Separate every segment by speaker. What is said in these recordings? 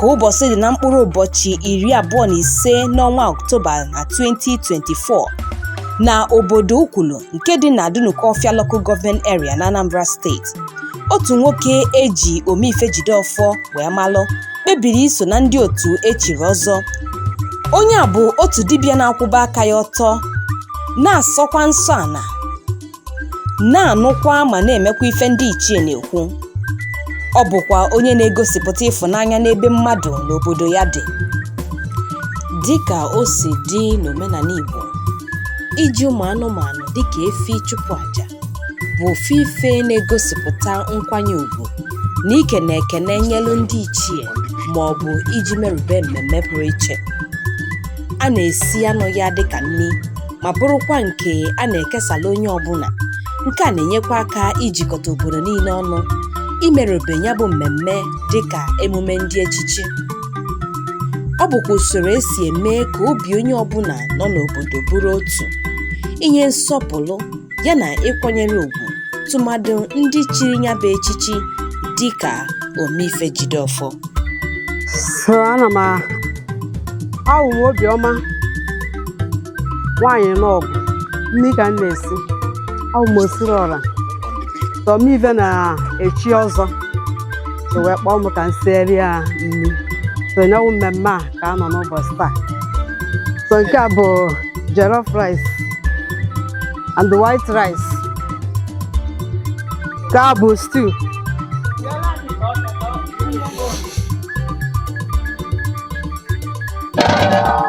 Speaker 1: Ka ụbọchị dị na mkpụrụ ụbọchị 25 n'ọnwa Ọktoba na 2024 na obodo Ukwulu nke dị na Dunukọfịa Local Government Area na Anambra Steeti, otu nwoke eji Omeife Jideofor wee malụ kpebiri iso na ndị otu echiri ọzọ. Onye a bụ otu dibịa na-akwụba aka ya ọtọ, na-asọkwa nsọ ana, na-anụkwa ma na-emekwa ife ndị ichie na-ekwu. Ọ bụkwa onye na-egosipụta ịfụnanya n'ebe mmadụ na obodo ya dị. Dịka o si dị n'omenala Igbo, iji ụmụ anụmanụ dịka efi chụpụ àjà bụ ofu ife na-egosipụta nkwanye ùgwù na ikene ekene nyelu ndị ichie ma ọ bụ iji merube mmemme pụrụ iche. A na-esi anụ ya dịka nni ma bụrụkwa nke a na-ekesala onye ọbụla. Nke a na-enyekwa aka ijikọta obodo niile ọnụ imerube ya bụ mmemme dịka emume ndị echichi. Ọ bụkwa usoro esi eme ka obi onye ọbụla nọ n'obodo bụrụ otu, inye nsọpụrụ ya na ịkwanyere ùgwù tụmadụ ndị chiri ya bụ echichi dịka Omeife Jideofor.
Speaker 2: So ana m awụ m obiọma nwaanyị n'ọgụ nri ka m na-esi. Awụ m osiri ọra. So Omeife na-echi ọzọ, so wee kpọọ m ka m siere ya nri. So nyawu mmemme a ka a nọ n'ụbọchị taa. So nke a bụ jollof rice and white rice. Nke a bụ stew.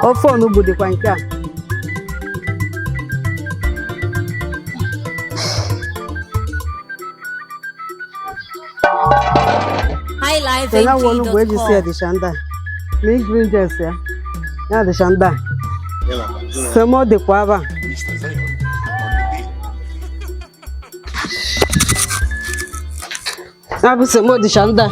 Speaker 2: Ofe onugbu dịkwa nke a. Ya wụ onugbu eji si
Speaker 3: highlifeng.com.
Speaker 2: dịcha ndị a na ingredients ya ya dịcha ndị a. Semo dịkwa ebe a. Ya bụ semo dịcha ndị a.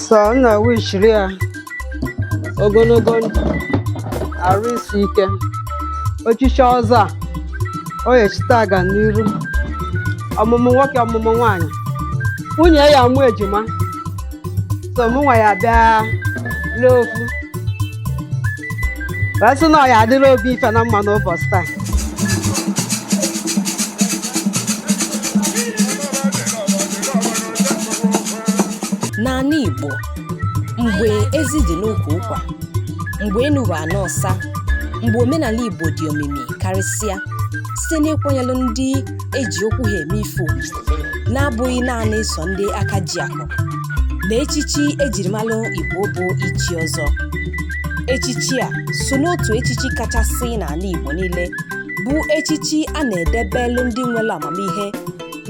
Speaker 2: So m na-wishiri ya ogologo ndụ, arụ isi ike, ochichi ọzọ a o echite aga n'iru, ọmụmụ nwoke, ọmụmụ nwaanyị, nwunye ya amụ ejima. So mụnwa ya bịa lee ofu wee sị na ọ ya adịrị obi ife na mma n'ụbọchị taa.
Speaker 1: N'ala Igbo, mgbe ezi dị n'ukwu ụkwa, mgbe enu bụ anọ ọsa, mgbe omenala Igbo dị omimi karịsịa site n'ịkwanyelu ndị eji okwu ha eme ife ugwu, na-abụghị naanị sọ ndị aka ji akụ na echichi ejirimalụ Igbo bụ ichi ọzọ. Echichi a so n'otu echichi kachasị n'ala Igbo niile, bụ echichi a na-edebelu ndị nwere amamihe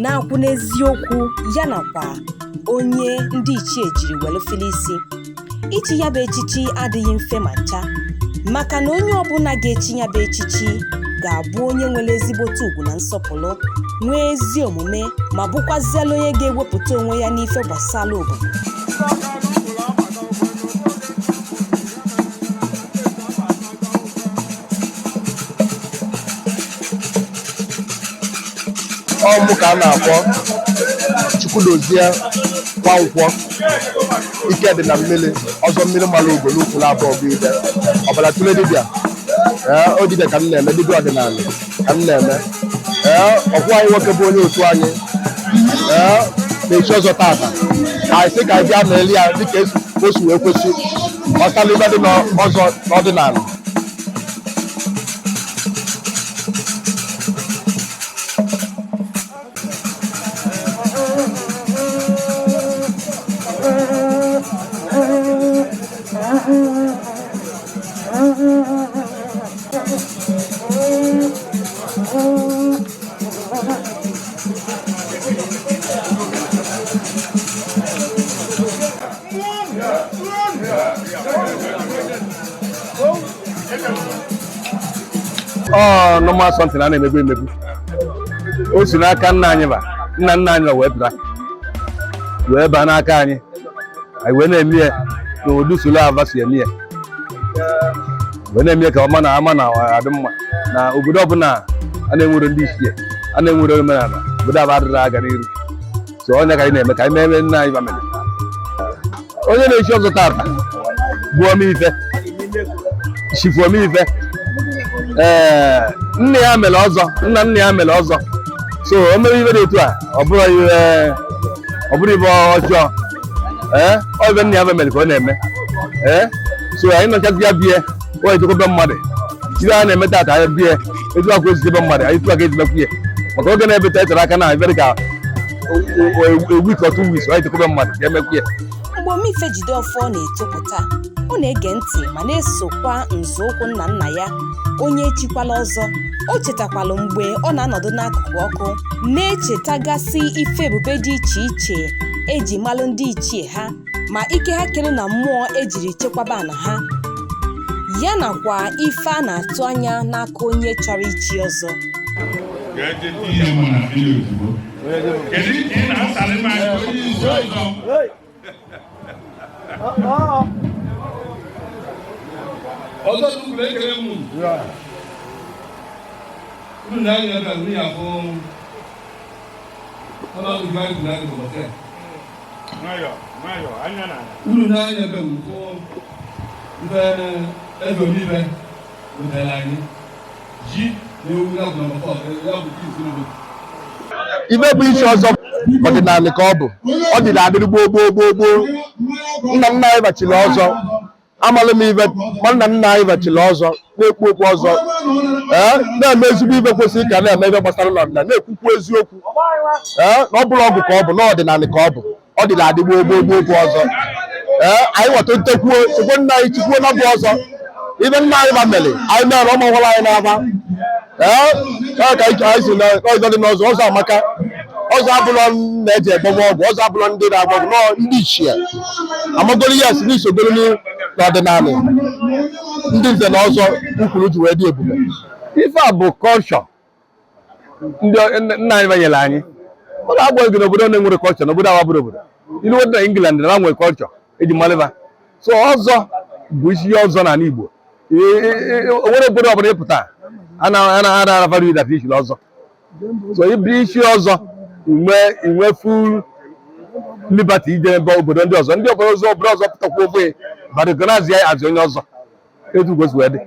Speaker 1: na-akwụ n'eziokwu ya nakwa onye ndị ichie jiri welu fili isi. Ichi ya bụ echichi adịghị mfe ma ncha, maka na onye ọbụla ga-echi ya bụ echichi ga-abụ onye nwere ezigbote ugwu na nsọpụrụ, nwee ezi omume, ma bụkwaziala onye ga-ewepụta onwe ya n'ife gbasara obodo.
Speaker 4: Ọ mụ ka a na-akpọ Chukwudozie Nwankwọ, ike dị na mmiri ọzọ, mmiri mara ugo n'ukwu na-abụ ọgụ ide ọbara tụle dibịa. Ee, o dibịa ka m na-eme, dibịa ọdịnala ka m na-eme. Ee, ọkwụ anyị nwoke bụ onye otu anyị, ee, na-echi ọzọ tata. Anyị sị ka anyị bịa na-eli ya dịka o si wee kwesị gbasara ibe dị n'ọzọ n'ọdịnala. Ọ normal something a na-emebu emebu. O si n'aka nna anyị ba nna nna anyị wee pụta wee baa n'aka anyị, anyị wee na-eme ya n'ụdị usoro ava si eme ya.
Speaker 3: Wee na-eme ka ọma na ama na adị mma na obodo ọbụla a na-enwere ndị ichie, a na-enwere omenala, obodo abụ adịrị aga n'iru. So onye ka anyị na-eme ka anyị mee eme nna anyị bamere. Onye na-echi ọzọ tata bụ Omeife, Chief Omeife. Ee, nna ya mere ọzọ, nna nna ya mere ọzọ. So o mere ife dị etu a, ọ bụrụ ihe, ọ bụrụ ife ọjọọ. Ee, ọ ife nna ya mere ka ọ na-eme. Ee, so anyị nọchazi ya bie o echekwebe mmadụ. Ife a na-eme tata, anyị bie etu akwa esichebe mmadụ, anyị tụ aka ejimekwu ya maka oge na-ebeta etere aka na ife dị ka a week or 2 weeks, anyị chekwebe mmadụ ka emekwu ya.
Speaker 1: Mgbe Omeife Jideofor na-etopụta, ọ na-ege ntị ma na-esokwa nzọụkwụ nna nna ya onye echikwala ọzọ. O chetakwalụ mgbe ọ na-anọdụ n'akụkụ ọkụ na-echetagasị ife ebube dị iche iche eji malụ ndị ichie ha, ma ike ha kere na mmụọ ejiri chekwaba ana ha, ya nakwa ife a na-atụ anya n'aka onye chọrọ ichi ọzọ.
Speaker 5: Ihe mụ na mmiri ozugbo. Kedu ka ị na-asarị m aka onye isi ọzọ?
Speaker 6: Ọzọ tukwuru ekele m unu. Unu na-anya ebe a, unu ya afụ ọnọdụ gị anyị na ụbọchị a.
Speaker 5: Nwayọ, nwayọ, anya na.
Speaker 6: Unu na-anya ebe m fụ ife eze Omeife wetara anyị, ji na ewu. Ya bụ number 4, ya bụ isi mbụ.
Speaker 4: Ife bụ ichi ọzọ, ọdịnala ka ọ bụ. Ọ dịrị adịrị gboo gboo gboo gboo. Nna nna anyị bachiri ọzọ, amalụ m ife ma nna nna anyị bachiri ọzọ, na-ekwu okwu ọzọ, ee, na-eme ezigbo ife kwesịrị ka na-eme ife gbasara n'ọdịnala, na-ekwukwu eziokwu, ee, na ọ bụrụ ọgwụ ka ọ bụ, na ọdịnala ka ọ bụ. Ọ dịrị adị gboo gboo gboo bụ ọzọ. Ee, anyị nweta ntekwuo sikwo nna anyị chikwuo na bụ ọzọ. Ife nna anyị ba mere, anyị mere ọma nwara anyị n'aba. Ee, ee, ka anyị si na ọzọ dị n'ọzọ. Ọzọ amaka. Ọzọ abụlọ na-eji egbọgba ọgwụ, ọzọ abụlọ ndị na-agba ọgwụ nọọ. Ndị ichie amagolo ya si n'isogolo n'ọdịnala ndị nze na ọzọ ukwuru ji wee dị ebube.
Speaker 3: Ife a bụ culture ndị nna anyị banyere anyị. Ọ na-agba gị n'obodo na-enwere culture, n'obodo awa bụrụ obodo ilu na England na nwere culture eji malịba. So ọzọ bụ isi ọzọ n'ala Igbo. O nwere obodo ọbụla ịpụta a na-arafara that isi ọzọ. So ịbụ isi ọzọ, inwe full liberty ije ebe obodo ndị ọzọ, ndị obodo ọzọ, obodo ọzọ pụtakwa ofe ma recognize ya as onye ọzọ etu gosi wee dị.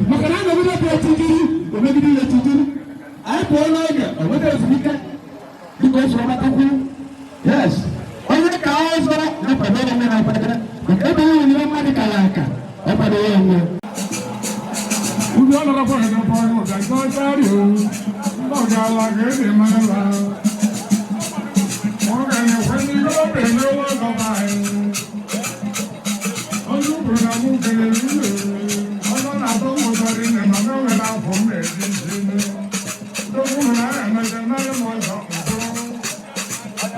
Speaker 7: Maka na anọgide bụ etijiri omegide ihe etijiri anyị pụọ n'oge onweta ezumike dịka o soro matakwu. Yes, onye ka ọzọ na-akwado onwe na-akwadebe maka ebe ihe onyinye mmadụ kara aka ọ kwado ya onwe.
Speaker 5: Ubi ọlọ́rọ̀ ẹ̀dọ̀ fọ́ ọ̀gá tó sáré o, ọ̀gá wa kéde máa la. Wọ́n kẹ́yìn pé ní lóde lówó lọ́ba ẹ̀. Olùkùnrin àmú kẹlẹ̀ nílò. Ọlọ́nà tó mọ̀ sọ́rí ní màmá òwe náà fún mi ẹ̀dín sí ní. Lókùnrin náà ẹ̀mẹ́tẹ̀ náà mọ̀ sọ̀ ǹkọ́.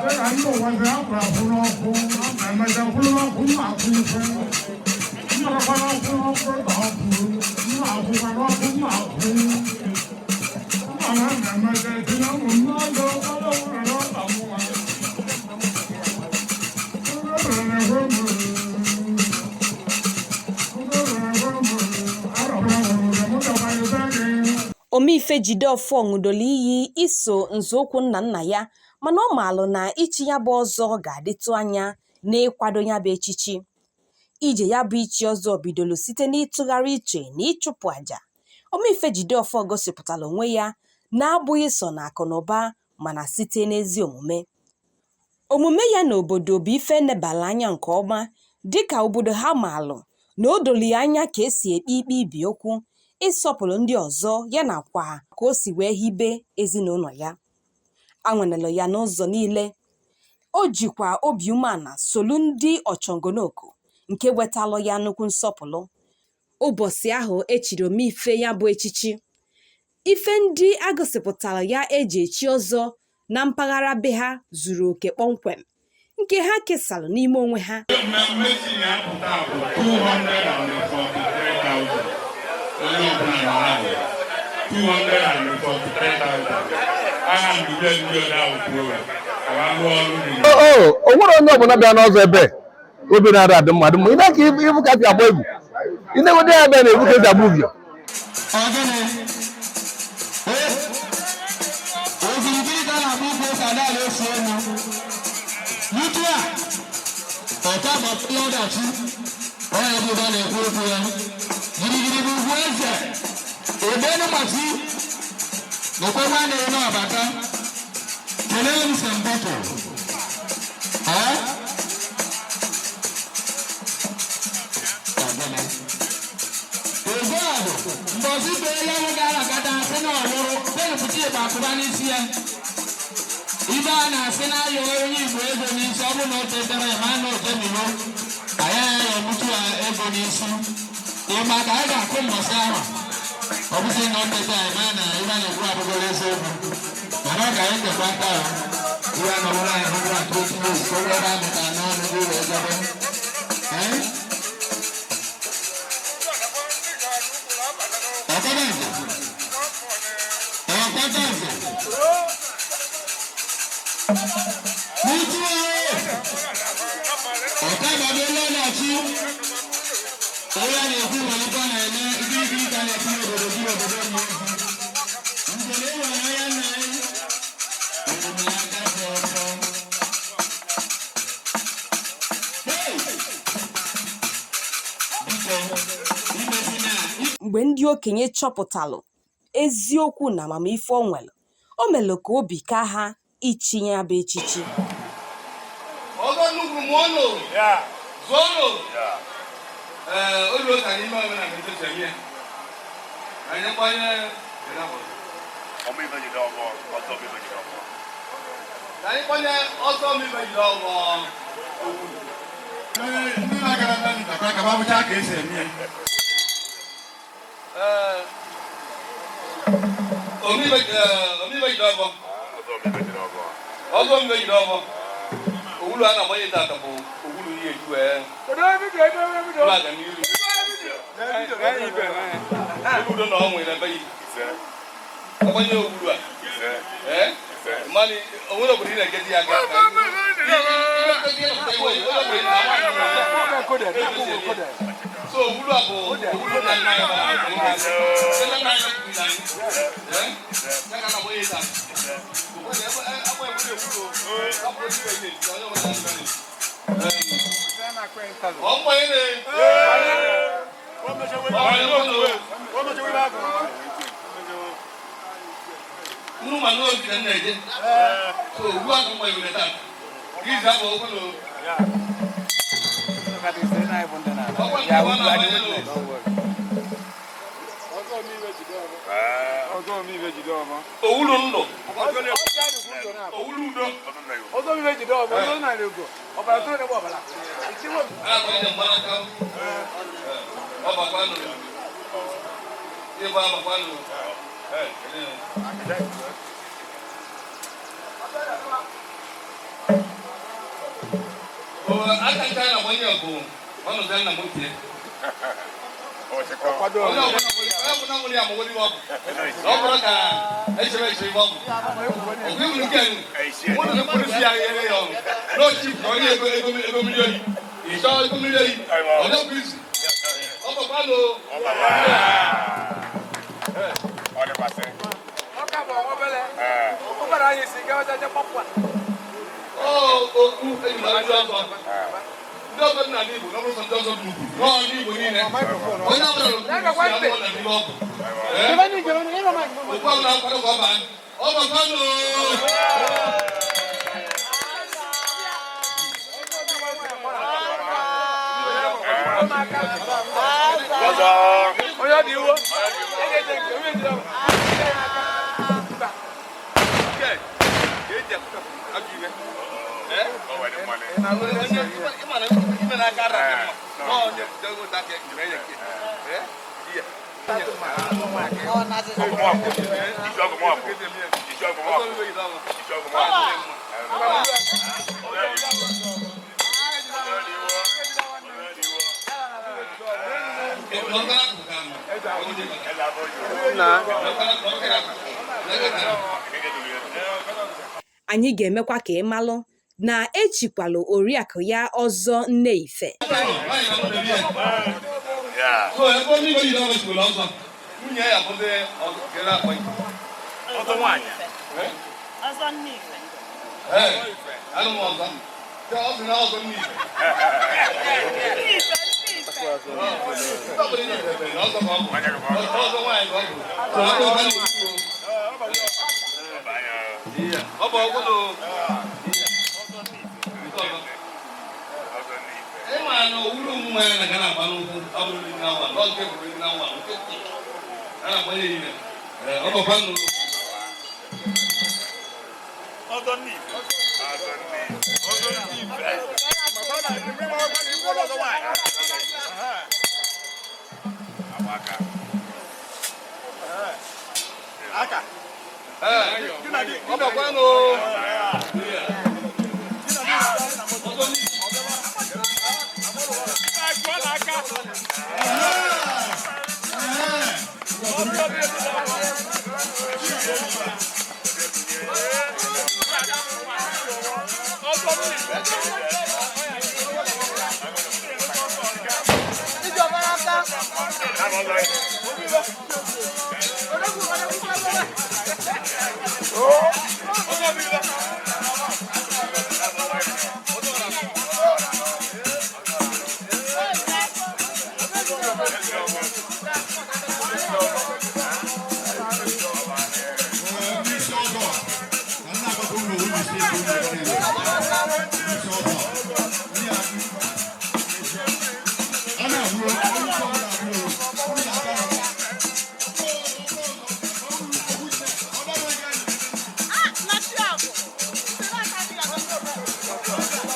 Speaker 5: Ṣé à ń lò wọ́n sí àpò àfúnà ọkùn? Ẹ̀mẹ́tẹ̀ fúnà ọkùn máa kún fún. Nnọkọ̀ọ́ ọkùn ọkùn ọkùn. Máa kún ọkùn máa kún. Mama ẹ̀mẹ́tẹ̀ tí náà mọ̀ náà lọ ọlọ́run lọ́ta mú wa.
Speaker 1: Omeife Jideofor ṅụdolu iyi iso nzọụkwụ nna nna ya, mana ọ maalụ na ichi ya bụ ọzọ ga-adịtụ anya n'ịkwado ya bụ echichi. Ije ya bụ ichi ọzọ bidolu site n'ịtụgharị uche na ịchụpụ àjà. Omeife Jideofor gosipụtara onwe ya na-abụghị sọ na akụ na ụba, mana site n'ezi omume. Omume ya n'obodo bụ ife nebala anya nke ọma dịka obodo ha maalụ. Na o dolu ya anya ka esi ekpe ikpe ibi okwu, ịsọpụrụ ndị ọzọ ya nakwa ka o si wee hibe ezinụlọ ya. Anwanelụ ya n'ụzọ niile. O jikwa obi umeala solu ndị ọchọngonoku nke wetalụ ya nnukwu nsọpụrụ. Ụbọchị ahụ echiri Omeife ya bụ echichi, ife ndị a gosipụtara ya eji echi ọzọ na mpaghara be ha zuru oke kpọmkwem nke ha kesalụ n'ime onwe ha.
Speaker 5: Mmemme si na-apụta bụ 243,000. Onye ọbụla nọ ahụ 243,000. Aha ndube ndị ode ahụ kwuo ka ha rụọ ọrụ n'Igbo.
Speaker 3: O nwere onye ọbụla bịa n'ọzọ ebe obi na-ada adị mma adị mma. Ị na-aka ịbụ ka si agba egwu, ị na-enweta ya ebe na-ebu ka esi agba uvio.
Speaker 7: Ọgịnị? Okirikiri ka a na-akpọ ukwu ose ada esi elu. N'utu a, ọka gbapụla ọdachi, onye bụ ụba na-ekwu okwu ya. Girigiri bụ ugwu eze, ebenu gbachi, nekwe nwanne ya n'ọbata. Kelele m St. Peter. Ee? Ọgịnị? Ogọdụ, mbọsị bụ ele ahụ gara akata asị na ọlụrụ, penụpụta ịgba akụba n'isi ya. Ibe a na-asị na ayọ onye Igbo ego n'isi, ọ bụrụ na o tetara ya ma na ojemiro, anyị anaghị emutu ya ego n'isi. Ịma ka anyị ga-akụ mbọsị ahụ. Ọ bụzi na o teta ya ma na ibe a na-ekwu abụgoro eziokwu. Mana ọ ga anyị tekwa aka ya. Ihe a nọbụrụ anyị 120 years, ka o wee ebe a mụtara n'ọnụ gị wee jebe. Ee? Ọkọdọnze. Ọkọdọnze. Mutu ọ̀kadà lọ́nàchi. Onye a na-ekwu nwere ife ọ na-eme ikirikiri ka na-ekwu n'obodo gị obodo mmụọ. Njem e nwere anya nna anyị. Obodo ya gafe ọsọ. Hey! Biko, imesi na
Speaker 1: Mgbe ndị okenye chọpụtalụ eziokwu na amamife o nwere, o melụ ka obi ka ha ichi ya bụ echichi.
Speaker 6: Ọzọ nnukwu mụọnụ zụọnụ. Ee, olu ka n'ime omenala etu esi eme ya. Anyị kwanye. Ka anyị kwanye ọsọ omeife jide ọgọ okwu.
Speaker 5: Ndị na-agara ndị ntakwa ka babụcha ka esi eme ya.
Speaker 6: Ee, omeife omeife jide ọgọ, ọzọ omeife jide ọgọ owulu a na-agbanye tata bụ owulu ihe eju wee ụlọ aga n'iru udo na ọnwụ na ebe yi agbanye owulu a. Ee, mmanụ onwere obodo ị na-egezi ya aka. So owulu a bụ owulu na nna ya bara nna nna ya kwuru na anyị. Ee, ya ka na-agbanye tata. Nnu ma n'oge ka m na-eje. So ugbu a ka m gbanyere taa. Izu abụ okwu na ọkwa nke ọ na-agbanye n'o. Owulu ndụ. Owulu udo. A na-akwanye mgbanaka. Ọ bakwanụ. Ịgba abakwanụ. Ee, O aka nke a na-agbanye bụ ọnọdụ nna m ochie. Onye ọbụla nwere ya amagoro ihe ọ bụ. Na ọ bụrụ ka echere echere ihe ọ bụ. Ọgụ ibu nke mụ na polisi ya ghere ya ọrụ. N'ochi ka onye ego ego ego mmiri oyi. Ịchọ ego mmiri oyi. Ọ dọkwa izu. Ọ bụkwanụ. Ọ okwu eji mara ndị ọzọ. Ndị ọzọ dị n'ala Igbo, n'ọbụrụ sọ ndị ọzọ dị ugwu. Nọọ ndị Igbo niile. Onye ọbụla nọ n'ugwu si abụọ na ihe ọ bụ. Ee? Okwu ọbụla nkwado ka ọ baa. Ọ bụkwanụ.
Speaker 1: Anyị ga-emekwa ka ị malụ na echikwalụ oriakụ ya ọzọ Nne Ife.
Speaker 6: So ebe onye Igbo yiri ọrụ chikwara ọzọ, nwunye ya bụzi ọzọ kere akwa ike.
Speaker 8: Ọzọ nwaanyị.
Speaker 9: Ọzọ nne Ife.
Speaker 6: Ee, anụ m ọzọ. Ọ sị na ọzọ nne Ife.
Speaker 9: Nne Ife, nne Ife.
Speaker 6: Ọ bụrụ na Ife mere, ọzọ ka ọ bụ. Ọzọ nwaanyị ka ọ bụ. So ọ bụ ọzọ nne Ife. Ọ bụ ọgwụ na ịma na owuru omume ya na ga na-agba n'ụkwụ ọ bụrụ ndị na nwa ọ nke bụrụ ndị na nwa nke a na-agbanye ya ime. Ọ bụkwa nụ.
Speaker 8: Ọzọ nne Ife. Ọzọ nne Ife. Ọzọ nne Ife. Ọzọ nwaanyị.
Speaker 6: Ọ bụkwa nụ.
Speaker 9: Ah, na Chiago. Será que a amiga gostou?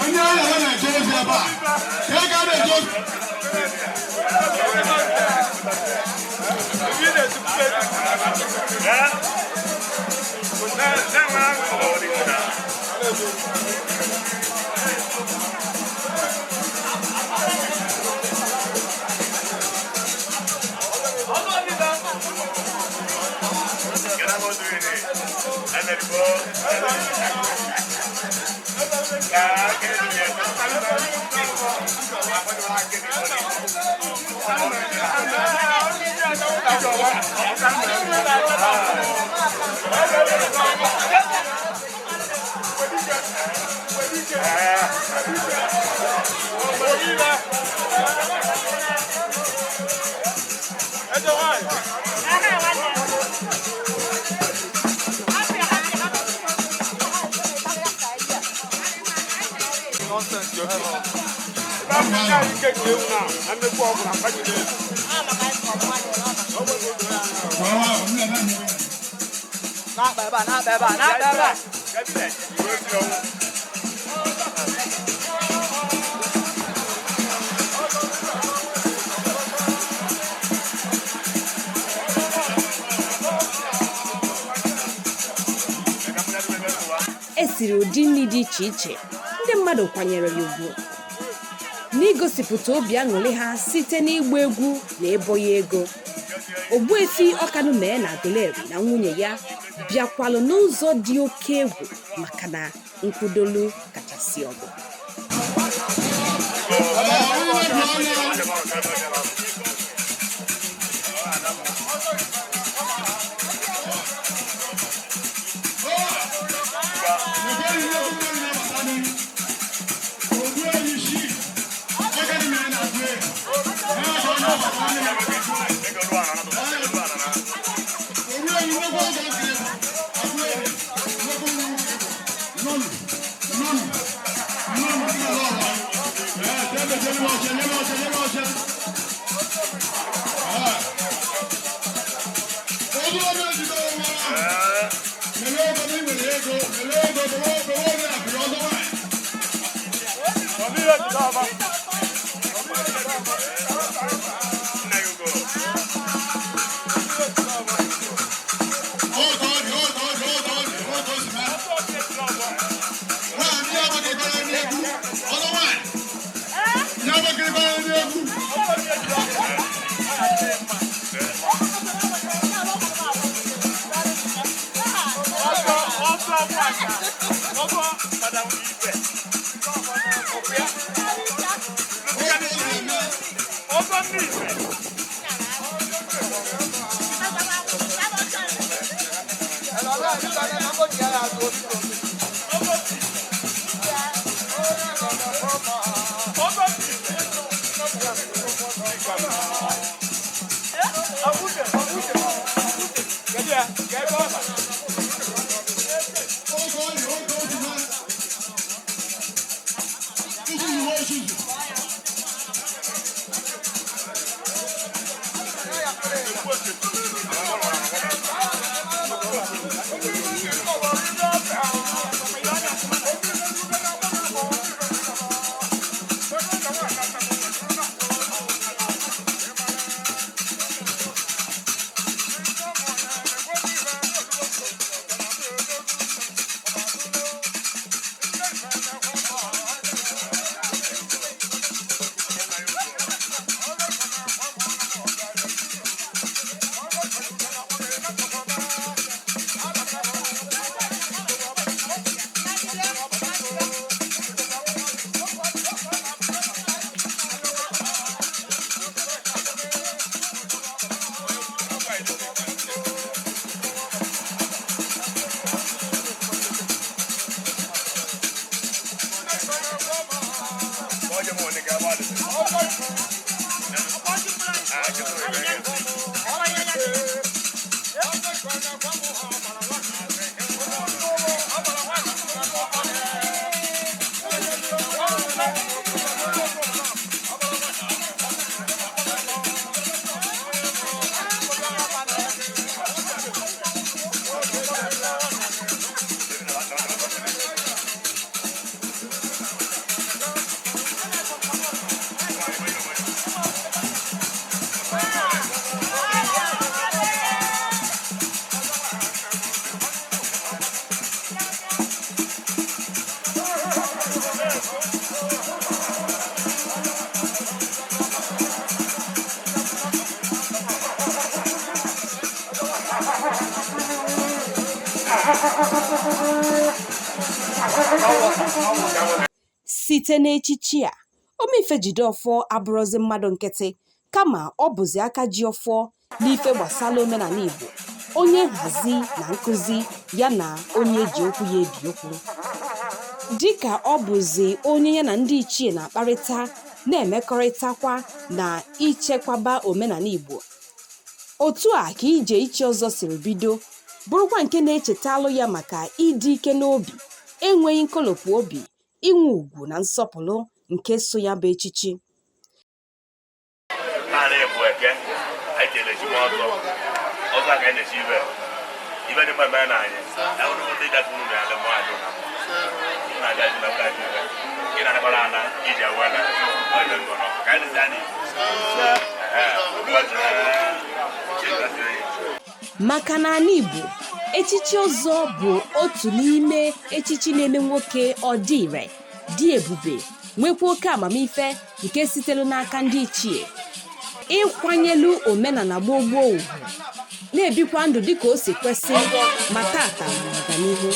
Speaker 5: Onye ahịa ha na-eje ozi ebe a ka ị ga na-eje ozi.
Speaker 1: E siri ụdị nri dị iche iche, ndị mmadụ kwanyere ya ugwu n'igosipụta obi aṅụrị ha site n'ịgba egwu na ịbọ ya ego. Ogbuefi Ọkanụmee na Aguleri na nwunye ya bịakwalụ n'ụzọ dị oke egwu maka na nkwudolu kachasị ọgụ. Site n'echichi a, Omeife Jideofor abụrụzi mmadụ nkịtị, kama ọ bụzi aka ji ọfọ n'ife gbasara omenala Igbo, onye nhazi na nkụzi ya na onye eji okwu ya ebi okwu. Dịka ọ bụzi onye ya na ndị ichie na-akparịta, na-emekọrịtakwa na ichekwaba omenala Igbo. Otu a ka ije ichi ọzọ siri bido, bụrụkwa nke na-echetalụ ya maka ịdị ike n'obi, enweghị nkolopụ obi, inwe ugwu na nsọpụrụ nke so ya bụ echichi.
Speaker 8: Naanị bụ eke anyị jere echikwa ọzọ ọzọ ka anyị na-echi ibe ibe dị mma mere na anyị ya bụrụ ndị gasị unu na-adị mma adị na mma na-abịa ji na mba ji ibe ị na-anakwara ana iji ewe na onye ngọrọ ka anyị na-esi anyị.
Speaker 1: Maka na ala Igbo, echichi ọzọ bụ otu n'ime echichi na-eme nwoke ọ dị ire, dị ebube, nwekwa oke amamife nke sitere n'aka ndị ichie. Ịkwanyelu omenala gboo gboo ugwu, na-ebikwa ndụ dịka o si kwesị, ma tata ma n'ọganihu.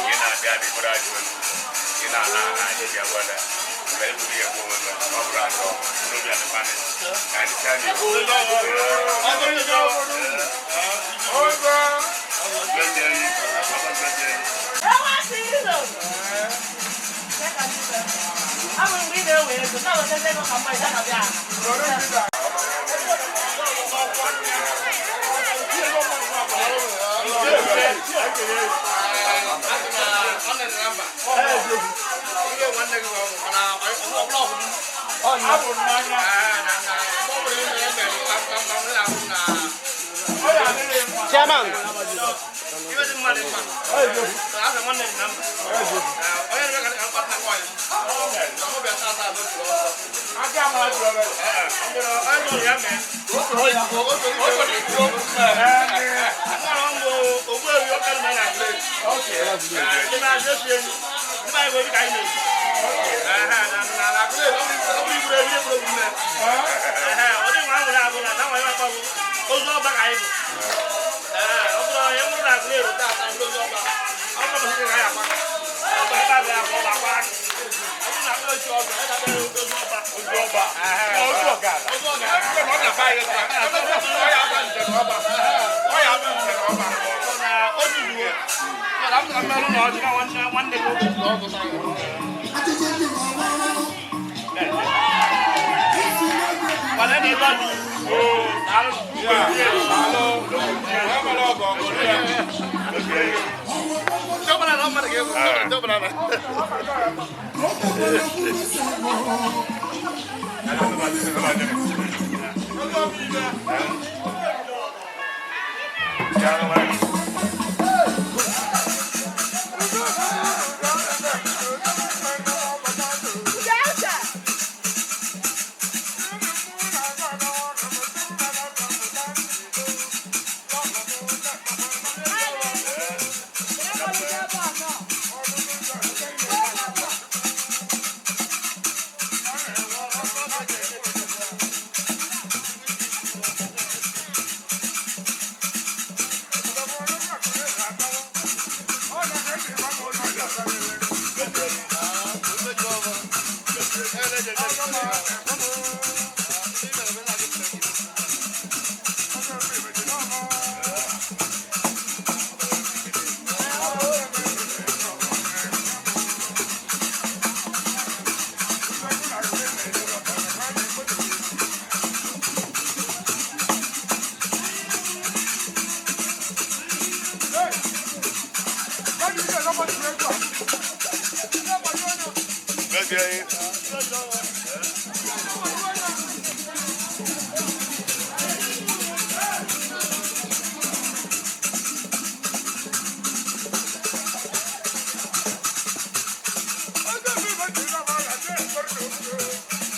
Speaker 8: Ị na-abịa abịa bụrụ ajụ ị na-ana ana anyị bịa gwada mgbe e buru ya egbu onwe m, ọ bụrụ atọ n'obi adịkwanị ka anyị chaa n'ihu.
Speaker 10: Chairman.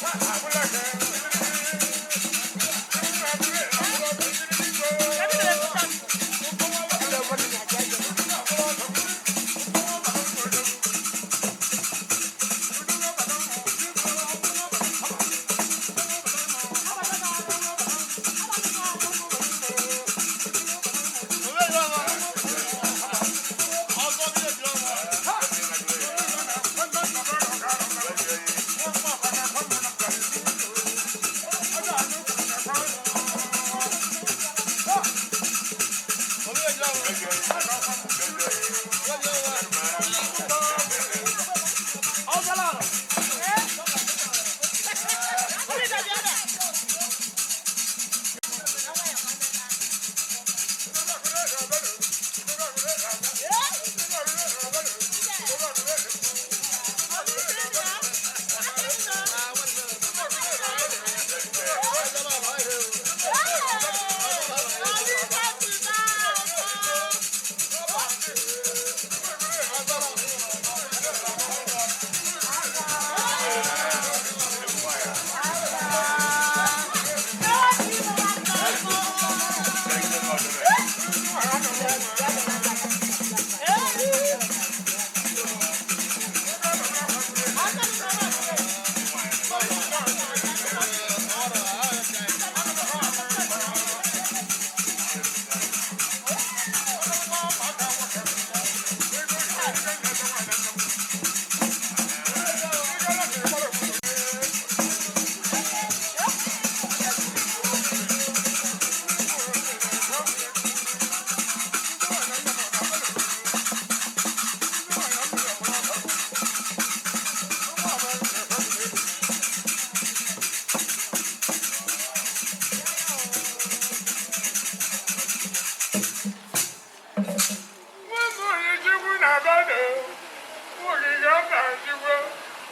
Speaker 5: Abúlé.